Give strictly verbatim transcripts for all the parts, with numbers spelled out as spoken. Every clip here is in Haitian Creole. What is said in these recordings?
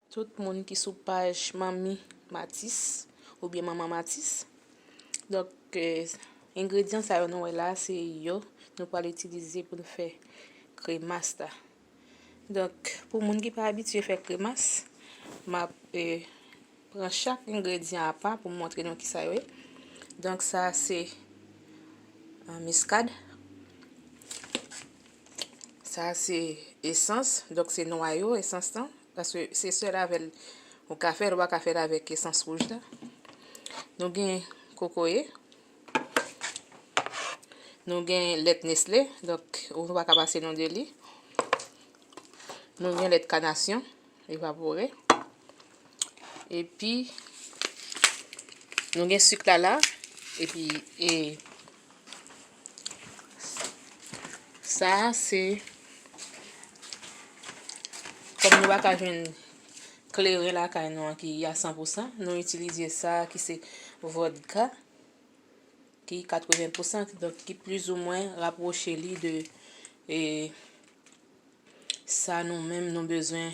Tout moun ki sou paj Manmi Matis oubyen Manman Matis. Donk, eh, engredyan sa yo nou wè la, se yo nou pral itilize pou n fè kremas la. Donk, pou moun ki pa abitye fè kremas, m ap, eh, pran chak engredyan apa pou m montre nou kisa yo ye. Donk, sa se, eh, miskad. Sa se esans. Donk, se nwayo esans lan. Paske se sèl avè l ou ka fè l, ou pa ka fè l avèk esans wouj la. Nou gen kokoye. Nou gen lèt Nestlé. Donk, ou pa ka pase nou de li. Nou gen lèt kanasyon evapore. Epi, nou gen sik lala. Epi, e, sa a se, kòm nou pa ka jwenn kleren lakay nou an ki a san pou san, nou itilize sa a ki se vòdka, ki katreven pou san, donk ki plizoumwen rapwoche li de, e, sa nou menm nou bezwen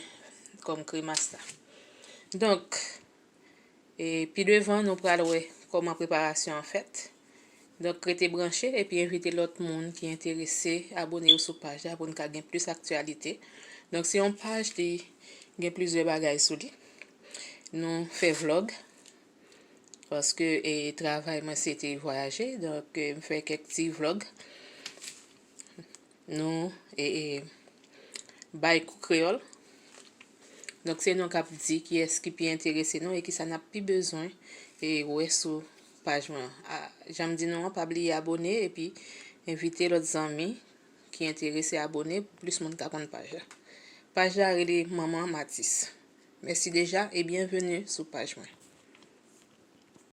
kòm kremas la. Donk, e, pi devan, nou pral wè kòman preparasyon an fèt. Donk, rete branche epi envite lòt moun ki enterese abone yo sou paj la pou n ka gen plis aktyalite. Donk, se yon paj li gen plizyè bagay sou li. Nou fè vlòg, paske, e, travay mwen se te vwayaje, donk, e, m fè kèk ti vlòg. Nou, e, e, bay kou kreyòl. Donk, se nou k ap di kiyès ki pi enterese nou e kisa n ap pi bezwen, e, wè sou paj mwen an. A, jan m di nou an, pa bliye abone epi envite lòt zanmi ki enterese abone pou plis moun ka konn paj la. Paj la rele Manman Matis. Mèsi deja e byenveni sou paj mwen.